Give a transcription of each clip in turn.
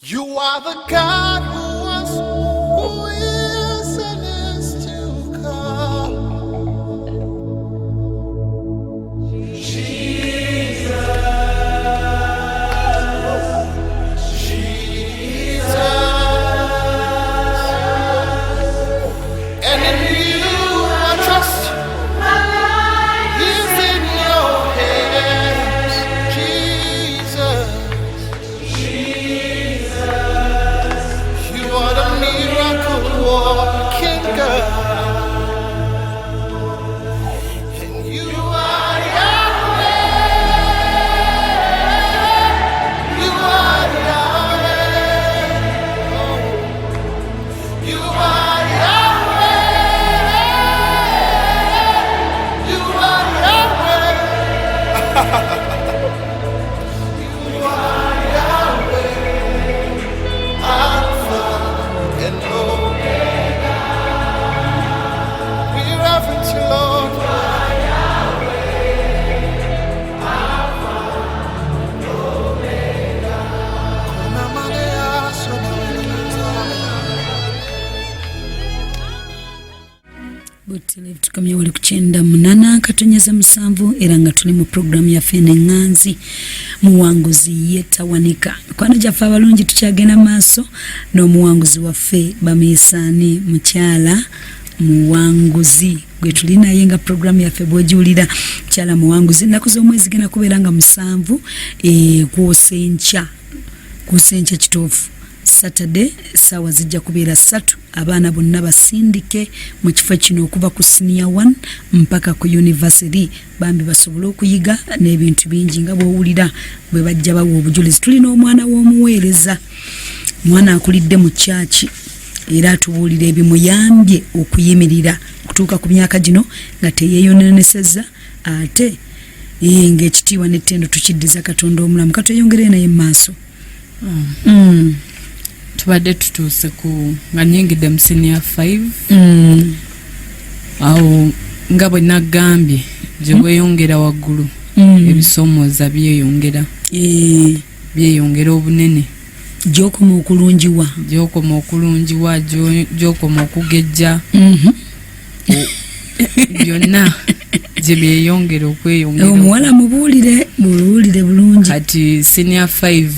You are the God who was, who is, and is to come. Jesus, and in you I trust. Is in your hands, Jesus. You are the miracle working God. And you are Yahweh. You are Yahweh. Oh, you are Yahweh. You are Yahweh. You are Yahweh. Alpha and Omega. We reverence you, Lord. Kuna Butelevu tukomye wali ku 98.7 era nga tuli mu puroguramu yaffe eno eŋŋanzi muwanguzi ye tawanika. Mikwano gyaffe abalungi, tukyagenda maaso n'omuwanguzi waffe, bamiisaani mukyala Muwanguzi gwe tuli naye nga puroguramu yaffe bw'ogiwulira. Mukyala Muwanguzi, ennaku z'omwezi genda kubeera nga 7, kwosa enkya, kwosa enkya kituufu, Saturday, essaawa zijja kubeera 3. Abaana bonna basindike mu kifo kino okuva ku senior 1 mpaka ku university, bambi basobole okuyiga n'ebintu bingi nga bw'owulira bwe bajja bawa obujulizi. Tulina omwana w'omuweereza, mwana akulidde mu kyaki, era atubuulira ebimuyambye okuyimirira okutuuka ku myaka gino nga teyeeyononesezza, ate ng'ekitiibwa n'ettendo tukiddiza Katonda omulamu. Katweyongere naye mu maaso. Tubadde tutuuse ku nga nyingidde mu senior 5. Awo nga bwe nagambye, gye weeyongera waggulu, ebisomooza byeyongera, byeyongera obunene. Gyokoma okulungiwa. Gyokoma okulungiwa, gyokoma okugejja, byonna gye byeyongera okweyongera. Omuwala mubuulire, muluwulire bulungi. Kati senior 5,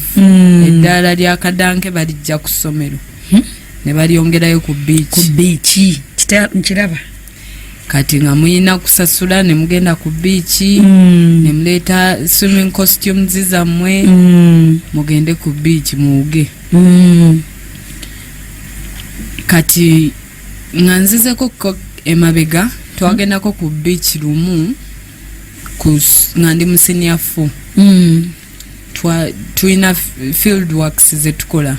eddaala lya kadanke balijja ku ssomero ne balyongerayo ku ku beach. Beach nkiraba. Kati nga muyina kusasula ne mugenda ku beach, ne muleeta swimming costumes zammwe, mugende ku beach muwuge. Kati nga nzizeko ko emabega, twagendako ku beach lumu nga ndi mu senior 4. Tulina field works zetukola,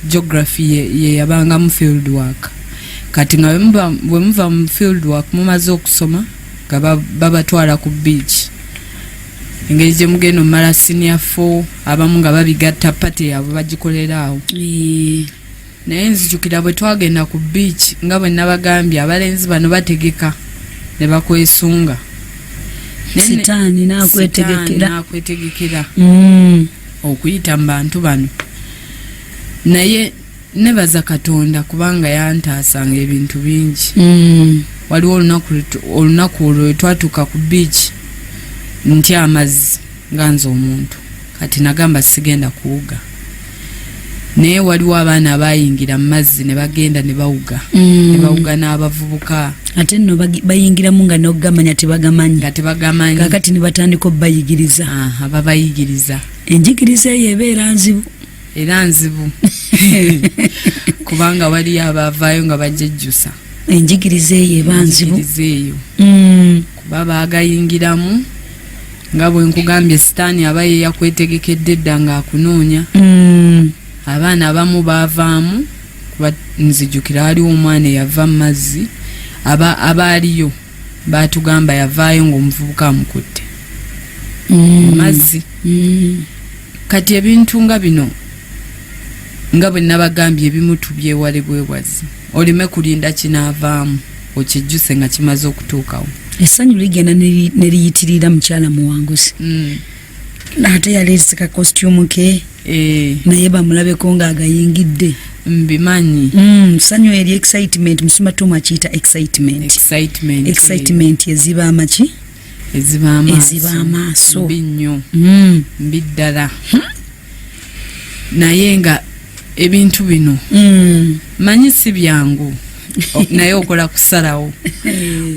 geography ye yabangamu field work. Kati nga bwe muva mu field work, mumaze okusoma, nga babatwala ku beach. Engeri gye mugenda omumala senior 4, abamu nga babigatta, party yaabwe bagikolera awo. Naye nzijukira bwe twagenda ku beach, nga bwe nabagambye, abalenzi bano bategeka ne bakwesunga. Sitaani n'akwetegekera. Sitaani n'akwetegekera okuyita mu bantu bano. Naye nebaza Katonda kubanga yantaasanga ebintu bingi. Waliwo olunaku olwo lwe twatuuka ku beach, ntya amazzi nga nze omuntu. Kati nagamba sigenda kuwuga, naye waliwo abaana abayingira mu mazzi ne bagenda ne bawuga, ne bawuga n'abavubuka. Ate nno bayingiramu nga nokugamanya tebagamanyi. Nga tebagamanyi. Kakati ne batandika obubayigiriza. Aha, babayigiriza. Enjigiriza eyo ebeera nzibu. Era nzibu, kubanga waliyo abavaayo nga bajejjusa. Enjigiriza eyo eba nzibu. Enjigiriza eyo, kuba baagayingiramu, nga bwe nkugambye, sitaani aba ye yakwetegekedde edda ng'akunoonya. Abaana abamu baavaamu, kuba nzijukira waliwo omwana eyava mu mazzi, abaaliyo baatugamba yavaayo ng'omuvubuka amukutte mu mazzi. Kati ebintu nga bino, nga bwe nabagambye, ebimu tubyewale bwewazi, oleme kulinda kinaavaamu okijjuse nga kimaze okutuukawo. Essanyu ligenda ne liyitirira. Mukyala Muwanguzi, ate yaleese ka costume ke. Eh. Naye bamulabeko ng'agayingidde. Mbimanyi. Sanyu eri excitement, musumba Tom akiyita excitement. Excitement. Excitement eziba amaki? Eziba amaaso. Eziba amaaso. Mbi nnyo. Mbi ddala. Naye nga ebintu bino manyi si byangu. Naye okola kusalawo.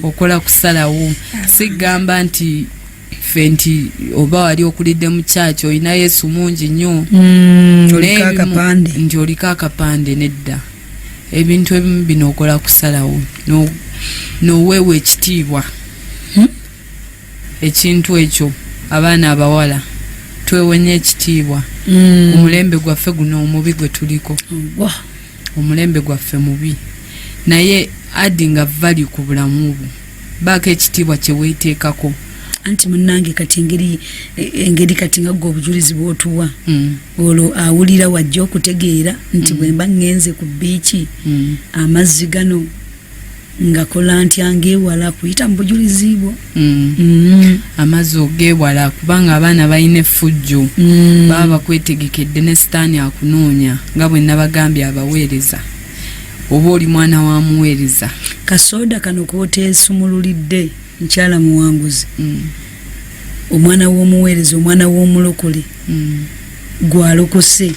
Okola kusalawo. Sigamba nti ffe nti oba wali okulidde mu church olina Yesu mungi nnyo. Oliko akapande. Nti oliko akapande, nedda. Ebintu ebimu bino okola kusalawo n'oweewa ekitiibwa. Ekintu ekyo abaana abawala twewenye ekitiibwa. Omulembe gwaffe guno omubi gwe tuliko. Omulembe gwaffe mubi. Naye adding a value ku bulamu bwo. Baako ekitiibwa kye weeteekako. Anti munnange kati engeri kati nga ggwe obujulizi bw'otuwa. Olwo awulira wajja okutegeera nti bwe mba ŋŋenze ku bbiici, amazzi gano ngakola ntya ngeewala kuyita mu bujulizi bwo. Amazzi ogeewala kubanga abaana balina effujjo. Baba bakwetegekedde ne sitaani akunoonya nga bwe nabagambye abaweereza. Oba oli mwana wa muweereza. Kasooda kano k'oteesumululidde mukyala muwanguzi. Omwana w'omuweereza, omwana w'omulokole. Gwalokose.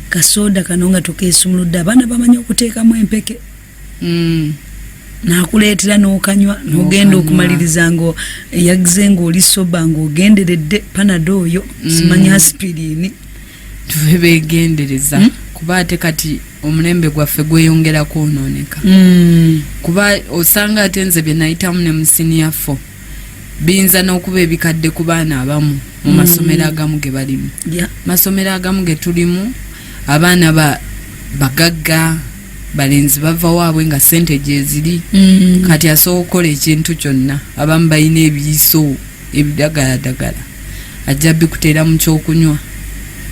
Kasooda kano nga tokeesumuludde abaana bamanyi okuteekamu empeke. N'akuleetera n'okanywa n'ogenda okumaliriza ngo yagize ng'oli soba ng'ogenderedde panado oyo simanyi aspirin. Tube beegendereza kuba ate kati omulembe gwaffe gweyongera kwonooneka. Kuba osanga ate nze bye nayitamu ne mu senior four biyinza n'okuba ebikadde ku baana abamu mu masomero agamu ge balimu. Masomero agamu ge tulimu abaana bagagga balenzi bava waabwe nga ssente gyeziri. Kati asobola okukola ekintu kyonna. Abamu balina ebiyiso ebidagaladagala ajja bikuteera mu kyokunywa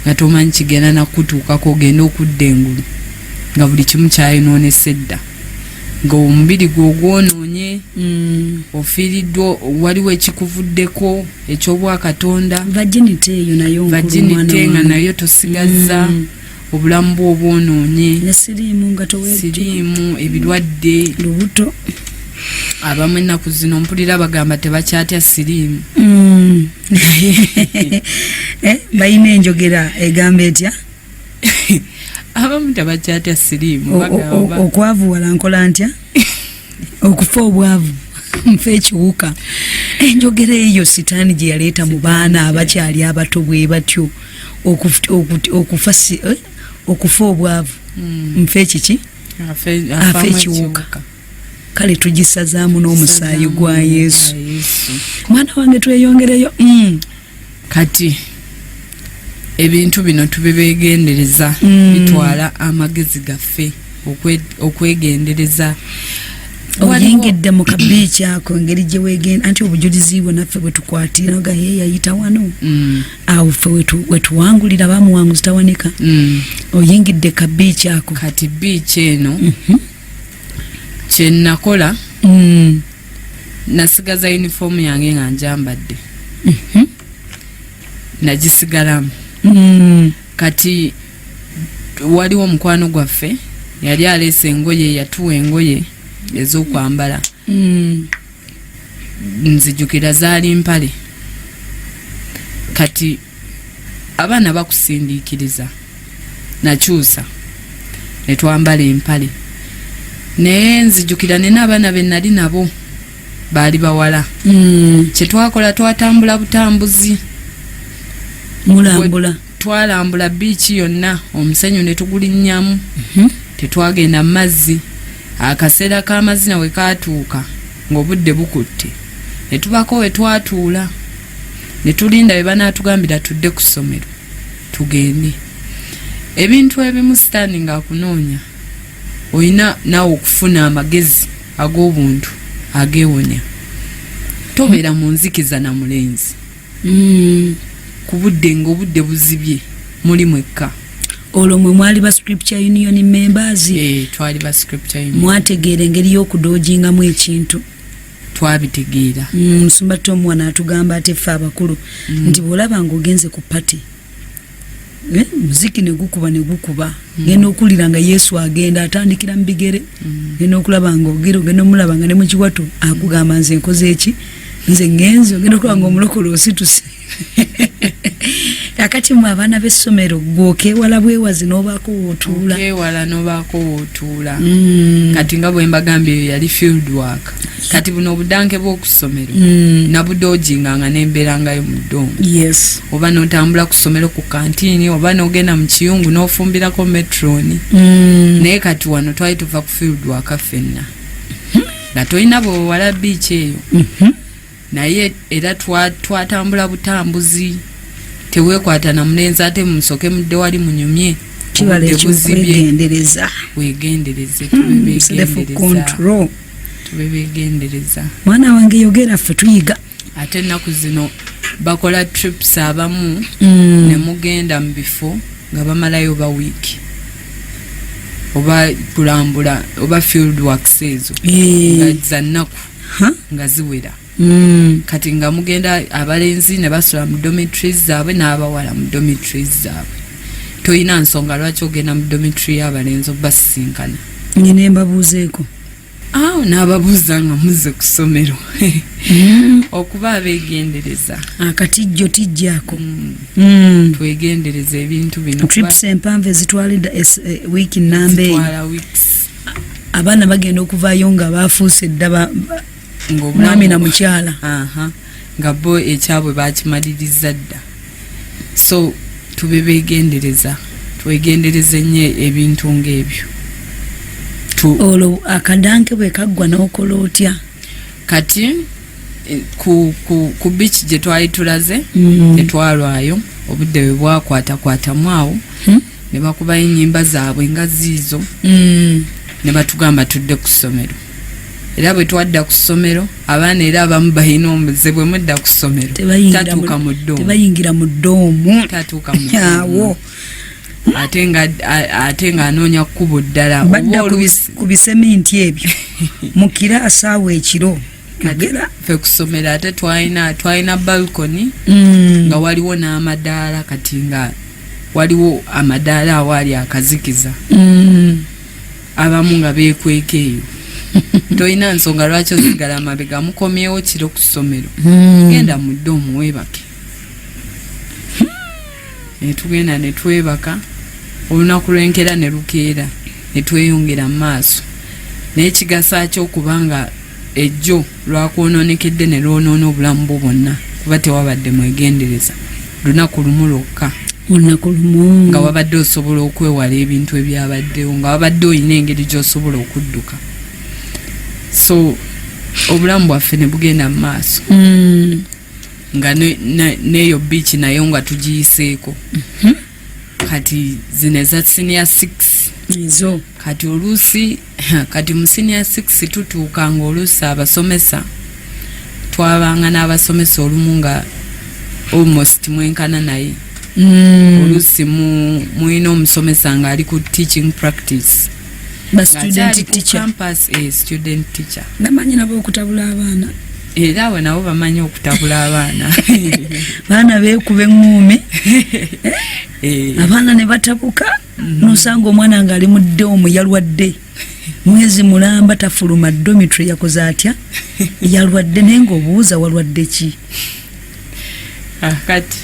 nga tomanyi kigenda nakutuukako ogenda okudda engulu nga buli kimu kyayonoonese dda nga omubiri gwe ogwonoonye ofiiriddwa waliwo ekikuvuddeko eky'obwakatonda. Virginity eyo nayo nkulu. Virginity nga nayo tosigazza. Obulamu bwo obwonoonye. Ne siriimu nga towe siriimu ebirwadde lubuto. Abamu ennaku zino mpulira bagamba tebakyatya siriimu. Balina enjogera egamba etya? Abamu tebakyatya siriimu bagamba okwavuwala nkola ntya okufa obwavu nfa ekiwuka. Enjogera eyo sitaani gye yaleeta mu baana abakyali abato bwe batyo okufa obwavu nfa ekiki afa ekiwuka. Kale tugisazaamu n'omusaayi gwa Yesu. Mwana wange tweyongereyo. Kati ebintu bino tubibeegendereza. Bitwala amagezi gaffe okwegendereza. Oyingidde mu kabiiki ako engeri gye weegenda anti obujulizi bwo naffe bwe tukwatira nga ye yayita wano. Awo ffe wetuwangulira bamuwanguzi tawanika. Oyingidde kabiiki ako. Kati biiki eno kye nakola nasigaza uniform yange nga njambadde. Nagisigalamu. Kati waliwo omukwano gwaffe yali aleese engoye yatuwa engoye ez'okwambala. Nzijukira zaali mpale. Kati abaana bakusindiikiriza nakyusa ne twambala empale naye nzijukira nina abaana be nali nabo baali bawala. Kye twakola twatambula butambuzi. Mulambula. Twalambula biiki yonna omusenyu ne tugulinnyamu. Tetwagenda mu mazzi. Akaseera k'amazina we kaatuuka ng'obudde bukutte ne tubako we twatuula ne tulinda bwe banaatugambira tudde ku ssomero tugende. Ebintu ebimu sitaani ng'akunoonya olina naawe okufuna amagezi ag'obuntu ageewonya. Tobeera mu nzikiza na mulenzi. Ku budde ng'obudde buzibye muli mwekka. Olwo mwe mwali ba Scripture Union members? Twali ba Scripture Union. Mwategeera engeri y'okudoojingamu ekintu? Twabitegeera. Musumba Tom wano atugamba ate ffe abakulu nti bw'olaba ng'ogenze ku party Eh, muziki negukuba negukuba mm. Ngenda okuwulira nga Yesu agenda atandikira mu bigere. Ngenda okulaba nga ogera ogenda omulaba nga ne mukiwato akugamba nze nkoze eki, nze ngenze. Ogenda okulaba nga omulokole osituse. Kakati mwe abaana b'essomero, gwokewala bwewazi n'obaako wootuula. Okewala n'obaako wootuula. Kati nga bwe mbagambye, eyo yali field work. Kati buno obudanke bw'oku ssomero nabudojinga nga nembeerangayo mu dorm. Oba n'otambula ku ssomero ku kantiini, oba n'ogenda mu kiyungu n'ofumbirako matron. Naye kati wano twali tuva ku field work ffenna, nga tolina bwewewala beach eyo. Naye era twatambula butambuzi, teweekwata na mulenzi, ate musoke mudde wali munyumye. Kibala Obudde buzibye. Ekyokwegendereza. Wegendereze, tube Self begendereza. control. Tube begendereza. Mwana wange, yogera, ffe tuyiga. Ate ennaku zino bakola trips abamu ne mugenda mu bifo nga bamalayo oba wiiki oba kulambula oba field works ezo nga za nnaku nga ziwera. Kati nga mugenda, abalenzi ne basula mu dormitories zaabwe n'abawala mu dormitories zaabwe. Toyina nsonga lwaki ogenda mu dormitory y'abalenzi obasisinkana. Nyine mbabuuzeeko. Awo n'ababuuza nga muzze ku ssomero, okuba abeegendereza. Akatijjo tijjaako. Twegendereza ebintu bino kuba Trips empanvu ezitwala wiiki namba eyo. Zitwala weeks. Abaana bagenda okuvaayo nga bafuuse dda Ng'obulamu- mwami na mukyala. Aha, nga bo ekyabwe bakimaliriza dda. So tube beegendereza, twegendereze nnyo ebintu ng'ebyo. Olwo akadanke bwe kaggwa n'okola otya? Kati ku beach gye twali tulaze, tetwalwayo. Obudde bwe bwakwatakwatamu awo, ne bakubayo ennyimba zaabwe nga ziizo, ne batugamba tudde ku ssomero. Era bwe twadda ku ssomero, abaana era abamu balina omuze, bwe mudda ku ssomero Tebayingira tatuuka mu dorm. Tebayingira mu dorm. Tatuuka mu dorm. Awo. Ate ng'anoonya kkubo ddala. Oba Badda ku oluusi ku biseminti ebyo mu kiraasi awo ekiro. Yogera. Ffe ku ssomero ate twalina balcony nga waliwo n'amadaala. Kati nga waliwo amadaala awaali akazikiza, abamu nga beekweka eyo. Tolina nsonga lwaki osigala mabega, mukomyewo kiro ku ssomero. Genda mu dorm weebake. Netugenda ne twebaka. Olunaku lw'enkeera ne lukeera ne tweyongera mu maaso. Naye kigasa ki okuba nga ejjo lwakwononekedde ne lwonoona obulamu bwo bwonna kuba tewabadde mwegendereza lunaku lumu lwokka? Olunaku lumu. Nga wabadde osobola okwewala ebintu ebyabaddewo, nga wabadde olina engeri gy'osobola okudduka. So obulamu bwaffe ne bugenda mu maaso nga n'eyo beach nayo nga tugiyiseeko. Kati zino eza senior six. Ezo. Kati oluusi, kati mu senior six tutuuka nga oluusi abasomesa, twabanga n'abasomesa olumu nga almost mwenkana naye. Oluusi mulina omusomesa ng'ali ku teaching practice, Ba student ng'akyali ku teacher. campus, student teacher. Namanyi nabo okutabula abaana. Era abo nabo bamanyi okutabula abaana. Baana beekuba eŋŋuumi. Abaana ne batabuka. Nosanga omwana ng'ali mu dorm, yalwadde mwezi mulamba, tafuluma dormitory. Yakoze atya? Yalwadde. Naye ng'obuuza, walwadde ki? Ah, kati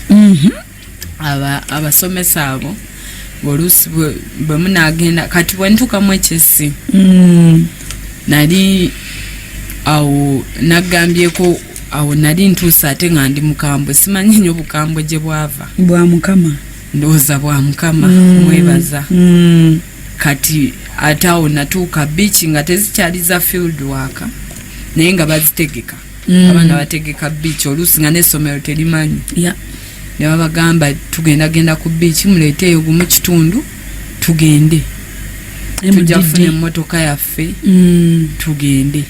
abasomesa abo oluusi bwe munaagenda, kati bwe ntuukamu ekyesi, nali awo nagambyeko awo nali ntuuse, ate nga ndi mukambwe. Simanyi nnyo bukambwe gye bwava. Bwa Mukama. Ndowooza bwa Mukama, mwebaza. Kati ate awo natuuka beach nga tezikyali za field work, naye nga bazitegeka. Abaana bategeka beach oluusi nga n'essomero terimanyi. Ne babagamba, tugenda genda ku beach, muleeteeyo gumu kitundu tugende, tujja kufuna emmotoka yaffe tugende.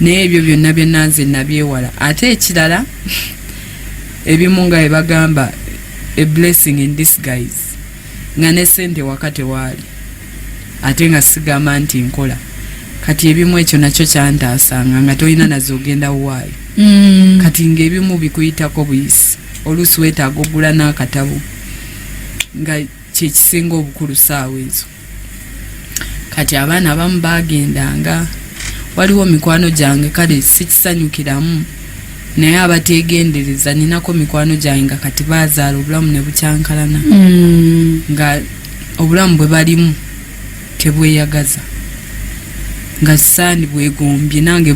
Naye ebyo byonna byonna nze nabyewala. Ate ekirala, ebimu nga bwe bagamba, a blessing in disguise, nga ne sente waka tewaali, ate nga sigamba nti nkola. Kati ebimu ekyo nakyo kyantaasanga, nga tolina nazo ogenda waayo. Kati ng'ebimu bikuyitako buyisi. Oluusi weetaaga ogula n'akatabo. Nga kyekisinga obukulu saawa ezo. Kati abaana abamu bagendanga, waliwo mikwano gyange, kale sikisanyukiramu, naye abategendereza, ninako mikwano gyange nga kati bazaala, obulamu ne bukyankalana, nga obulamu bwe balimu tebweyagaza, nga sandi bwegombye nange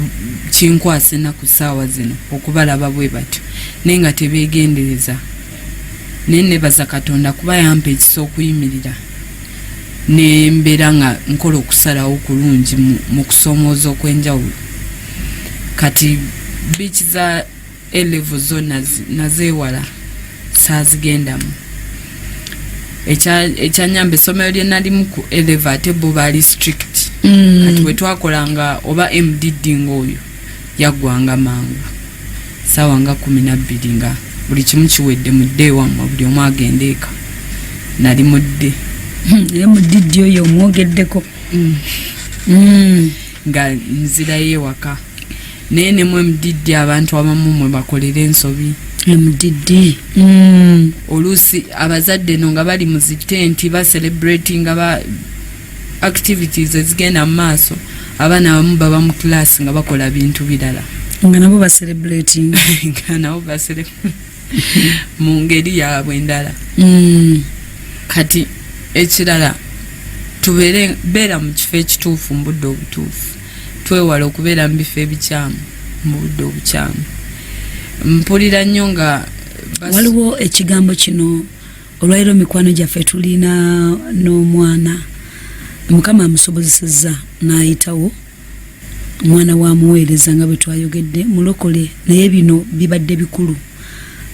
kinkwasa ennaku saawa zino okubalaba bwe batyo, naye nga tebegendereza. Naye nebaza Katonda kuba yampa ekisa okuyimirira nembeera nga nkola okusalawo okulungi mu kusoomooza okw'enjawulo. Kati biiki za A level zo nazeewala, saazigendamu. Ekyanyamba, essomero lye nalimu ku A level ate bo baali strict. Kati bwe twakolanga oba MDD, ngaoyo yaggwanga mangu, saawa nga 12 nga buli kimu kiwedde, mudde ewammwe, buli omu agenda eka. Nali mudde. Naye mudiddi oyo omwogeddeko. Nga nzirayo ewaka, naye ne mu MDD abantu abamu mwe bakolera ensobi. MDD. Oluusi abazadde no nga bali mu zitenti bacelebrating, nga ba activities ezigenda mu maaso, abaana abamu baba mu class nga bakola bintu birala. Nga nabo bacelebrating. Nga nabo basele mu ngeri yaabwe endala. Kati ekirala, tubeere beera mu kifo ekituufu mu budde obutuufu, twewala okubeera mu bifo ebikyamu mu budde obukyamu. Mpulira nnyo nga Waliwo ekigambo kino olwaliro, mikwano gyaffe, tulina n'omwana, Mukama amusobozesezza n'ayitawo, omwana wa muweereza nga bwe twayogedde, mulokole, naye bino bibadde bikulu,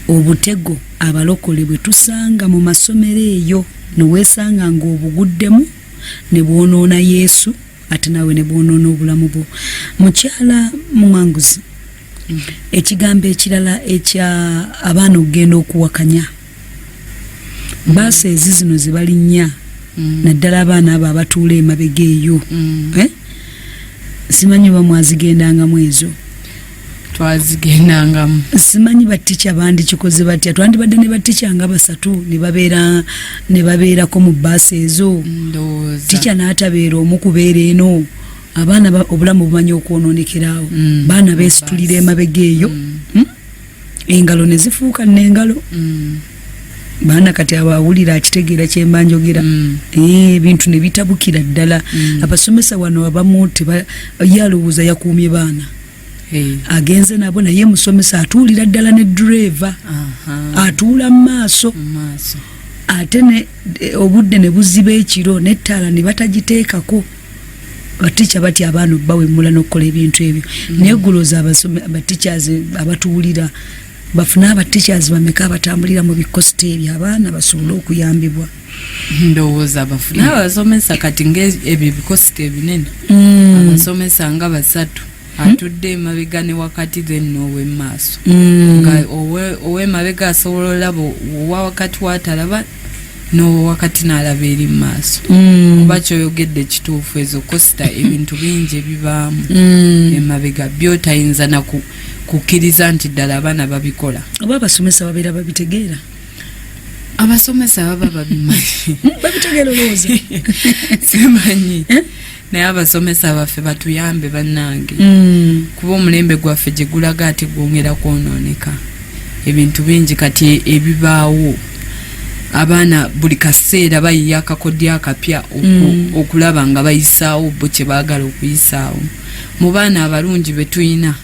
obutego abalokole bwe tusanga mu masomero eyo, neweesanga ng'obuguddemu ne bwonoona Yesu, ate naawe ne bwonoona obulamu bwo. Mukyala Muwanguzi, ekigambo ekirala ekya abaana okugenda okuwakanya baasi ezi zino ze balinnya, naddala abaana abo abatuula emabega eyo, eh? Simanyi oba mwazigendangamu ezo. Twazigendangamu. Simanyi batica bandikikoze batya. Twandibadde ne batica nga basatu ne babeera ne babeerako mu baasi ezo. Ndowooza tica n'atabeera omu kubeera eno, abaana obulamu bumanyi okwonoonekerawo. Baana beesitulira emabega eyo. Engalo ne zifuuka nengalo. Baana kati abo awulira akitegeera kyemba njogera. Eh, ebintu ne bitabukira ddala. Abasomesa wano abamu ye alowooza yakuumye baana. Hey. Agenze nabo, naye musomesa atuulira ddala ne driver, atuula mu maaso. Mu maaso. Ate ne obudde ne buziba ekiro, n'ettaala ne batagiteekako. Batica batya abaana obbawemula n'okukola ebintu ebyo? Naye gulooza abateachers abatuwulira bafune abateachers bameka abatambulira mu bikosita ebyo, abaana basobole okuyambibwa? Ndowooza bafune abasomesa kati ngaebyo ebikosita ebinene, abasomesa nga basatu, atudde emabega ne wakati, then n'ow'emaaso, nga ow'emabega asobola olaba owa wakati watalaba, n'owakati n'alaba eri mu maaso. Kuba kyoyogedde kituufu, ezo coaster ebintu bingi ebibaamu emabega byotayinza naku kukkiriza nti ddala abaana babikola. Oba abasomesa babeera babitegeera? Abasomesa baba babimanyi. Babitegeera olowooza? Simanyi, naye abasomesa baffe batuyambe bannange, kuba omulembe gwaffe gye gulaga ate gwongera kwonooneka. Ebintu bingi kati ebibaawo, abaana buli kaseera bayiya akakodyo akapya okulaba nga bayisaawo bo kye baagala okuyisaawo. Mu baana abalungi be tuyina,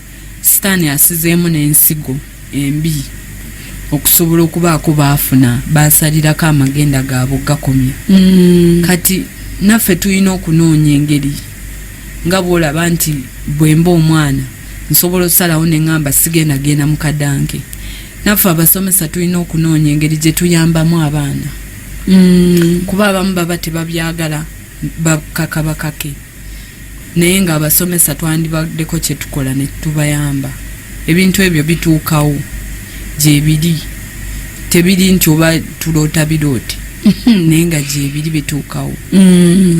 sitaani asizeemu n'ensigo embi okusobola okubaako baafuna basalirako amagenda gaabwe gakomya. Kati naffe tulina okunoonya engeri, nga bwolaba nti bwemba omwana nsobola osalawo neŋŋamba sigenda genda mu kadanke, naffe abasomesa tulina okunoonya engeri gye tuyambamu abaana, kuba abamu baba tebabyagala, bakaka bakake, naye nga abasomesa twandibaddeko kye tukola ne tubayamba. Ebintu ebyo bituukawo, gyebiri, tebiri nti oba tuloota biroote, naye nga gyebiri, bituukawo.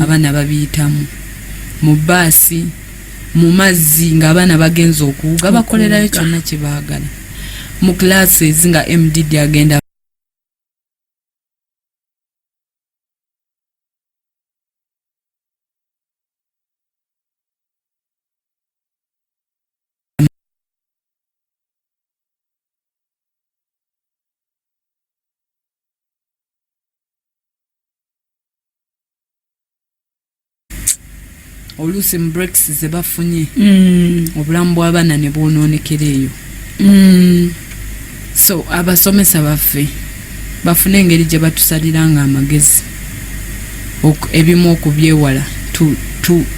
Abaana babiyitamu mu baasi, mu mazzi ng'abaana bagenza okuwuga, bakolerayo kyonna kye baagala, mu classes nga MDD agenda. Oluusi mu breaks ze bafunye, obulamu bw'abaana ne bwonoonekera eyo. So abasomesa baffe bafune engeri gye batusaliranga amagezi ebimu okubyewala.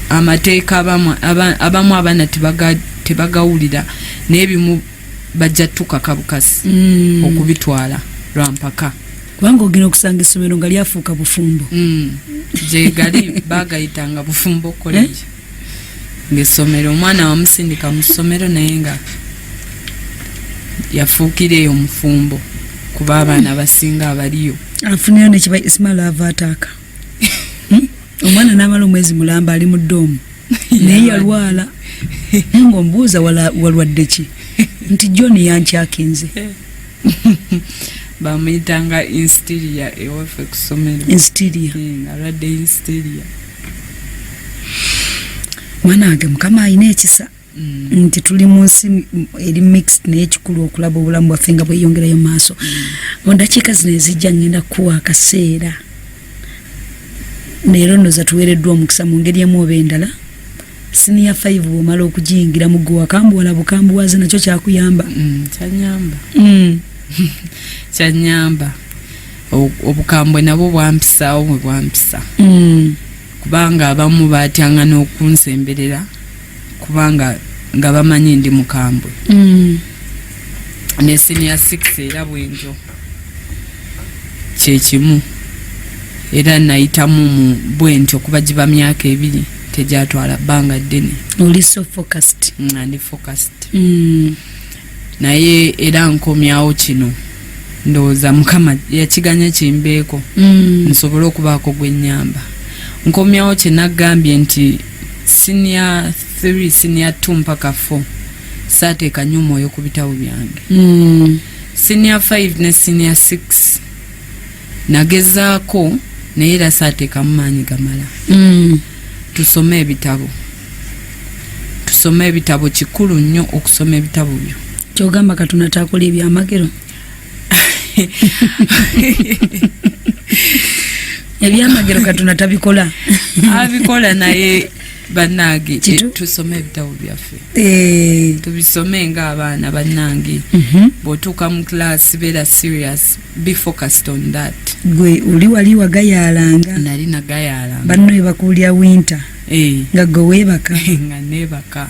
Amateeka abamu abaana tebagawulira, naye ebimu bajja tukaka bukasi okubitwala lwampaka. Kubanga ogenda okusanga essomero nga lyafuuka bufumbo. Gyegali bagayitanga bufumbo college, ngaessomero omwana wamusindika mu ssomero, naye nga yafuukira eyo mufumbo, kuba abaana abasinga abaliyo. Afunirayo nekiba ismala ava ataaka. Omwana n'amala omwezi mulamba ali mu ddoomu, naye yalwala, naye ngaomubuuza, "Walwadde ki?" Nti, "John yankyakinze." Bamuyitanga instiria ewaffe ku ssomero. Instiria. Nga alwadde instiria. Mwana wange, Mukama alina ekisa nti tuli mu nsi eri mixed, naye ekikulu okulaba obulamu bwaffe nga bweyongerayo mu maaso. Mu ndakiika zino ezijja ngenda kukuwa akaseera. Leero ndoza tuweereddwa omukisa mu ngeri emu oba endala. Senior 5 bwomala okugiyingira mu gwe wakambuwala bukambuwaze, nakyo kyakuyamba? Kyanyamba. Kyanyamba. Obukambwe nabwo bwampisaawo bwe bwampisa, kubanga abamu batyanga n'okunsemberera, kubanga nga bamanyi ndi mukambwe. Ne senior 6 era bwentyo kyekimu, era nayitamu mu bwentyo, kuba giba myaka 2, tegyatwala bbanga ddene. Oli so focused. Nga ndi focused. Naye era nkomyawo kino, ndowooza Mukama yakiganya kimbeeko nsobole okubaako gwe nnyamba. Nkomyawo kye naggambye nti senior 3, senior 2 mpaka 4 saateeka nnyo omwoyo ku bitabo byange. Senior 5 ne senior 6 nagezaako, naye era saateekamu maanyi gamala. Tusome ebitabo, tusome ebitabo, kikulu nnyo okusoma ebitabo byo. Kyogamba Katonda takola ebyamagero? Ebyamagero Katonda tabikola? Abikola, naye bannange, tusome ebitabo byaffe. Tubisome ng'abaana bannange. Bw'otuuka mu class, beera serious, be focused on that. Gwe oli wali wagayaalanga? Nali nagayaalanga. Banno webakuulya winter, nga gwe weebaka. Nga neebaka.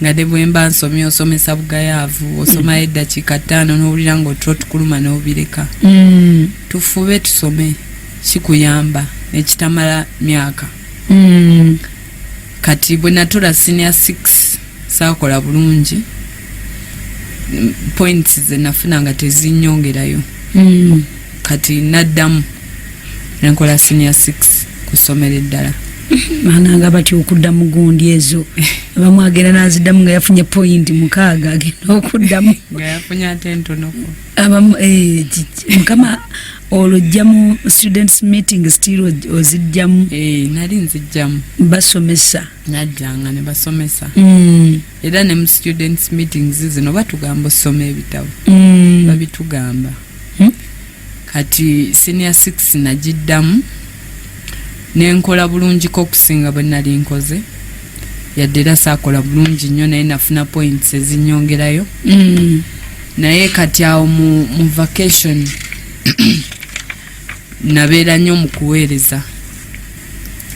Nga ne bwe mba nsomye, osomesa bugayaavu, osomayo eddakiika 5 n'owulira ng'otulo tukuluma n'obireka. Tufube tusome, kikuyamba nekitamala myaka. Kati bwe natula senior 6 saakola bulungi. Points ze nafuna nga tezinyongerayo. Kati naddamu nenkola senior 6 ku ssomero eddala. Maana nga batya okuddamu gundi ezo. Abamu agenda n'aziddamu nga yafunye point 6, agenda okuddamu nga yafunye ate ntonoko. Abamu Mukama olwo ojja mu students meeting, still ozijjamu? Nali nzijjamu. Basomesa? Najjanga ne basomesa. Era ne mu students meetings zino batugamba osoma ebitabo. Babitugamba. Kati senior 6 nagiddamu nenkola bulungiko okusinga bwe nali nkoze, yadde era saakola bulungi nnyo, naye nafuna points ezinyongerayo. Naye kati awo mu vacation nabeera nnyo mu kuweereza.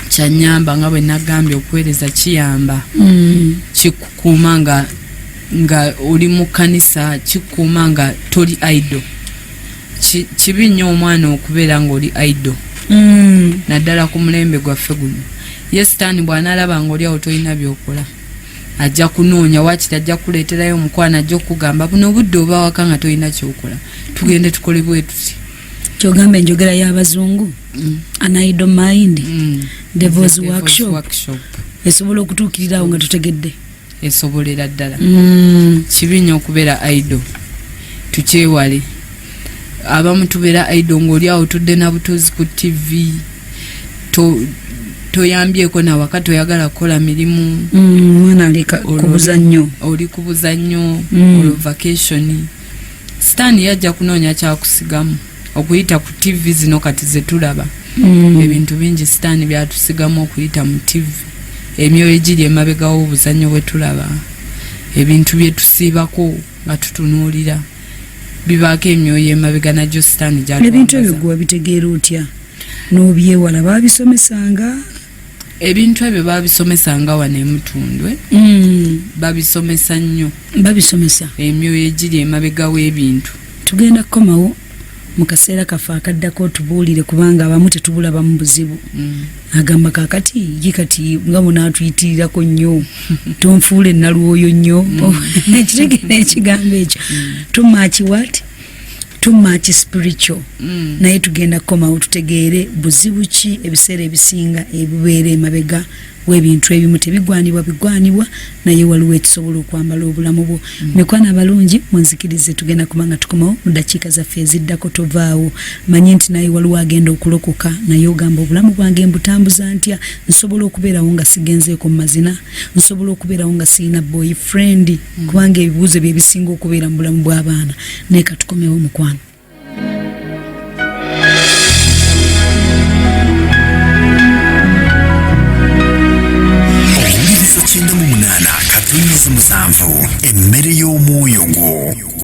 Kyanyamba, nga bwe nagambye, okuweereza kiyamba. Kikukuuma nga oli mu kkanisa, kikukuuma nga toli idle. Kibi nnyo omwana okubeera ng'oli idle, naddala ku mulembe gwaffe guno. Ye Sitaani bw'anaalaba nga oli awo tolina byokola, ajja kunoonya wakiri, ajja kukuleeterayo omukwano, ajja okukugamba, "Buno obudde oba waka nga tolina kyokola, tugende tukole bwe tuti." Kyogamba enjogera y'abazungu, "An idle mind, devil's Devil's workshop," workshop. Esobola okutuukirirawo nga tutegedde. Esobolera ddala. Kibi nnyo okubeera idle, tukyewale. Abamu tubeera idle ng'oli awo tudde na butuuzi ku TV, toyambyeko nawaka, toyagala kukola mirimu. Mwana ali kubuza nnyo. Oli kubuza nnyo. Olwo vacation Sitaani yajja kunoonya kyakusigamu okuyita ku TV zino kati zetulaba. Ebintu bingi Sitaani byatusigamu okuyita mu TV. Emyoyo egiri emabega w'obuzannyo bwe tulaba, ebintu bye tusiibako nga tutunuulira, bibaako emyoyo emabega nagyo sitaani Ebintu ebyo gyatwambaza. gwe wabitegeera otya n'obyewala? Babisomesanga? Ebintu ebyo babisomesanga wano emutundwe. Babisomesa nnyo. Babisomesa. Emyoyo egiri emabega w'ebintu. Tugenda kukomawo mu kaseera kaffe akaddako otubuulire, kubanga abamu tetubulabamu buzibu. Agamba kakati ye kati nga munaatuyitirirako nnyo, tonfuula enalwoyo nnyo. Ekitegeera ekigambo ekyo, too much what, too much spiritual. Naye tugenda kukomawo tutegeere buzibu ki ebiseera ebisinga ebibeera emabega w'ebintu ebimu. Tebigwanibwa bigwanibwa, naye waliwo ekisobola okwambala obulamu bwo. Mikwano abalungi, munzikirize, tugenda kuba nga tukomawo mu dakiika zaffe eziddako. Tovaawo. Manye nti naye waliwo agenda okulokoka, naye ogamba, obulamu bwange mbutambuza ntya? Nsobola okubeerawo nga sigenzeeko mu mazina? Nsobola okubeerawo nga sirina boyfriend? Kubanga ebibuuzo bye bisinga okubeera mu bulamu bw'abaana. Naye katukomewo, mukwano. Owuliriza 98.7, emmere y'omwoyo gwo.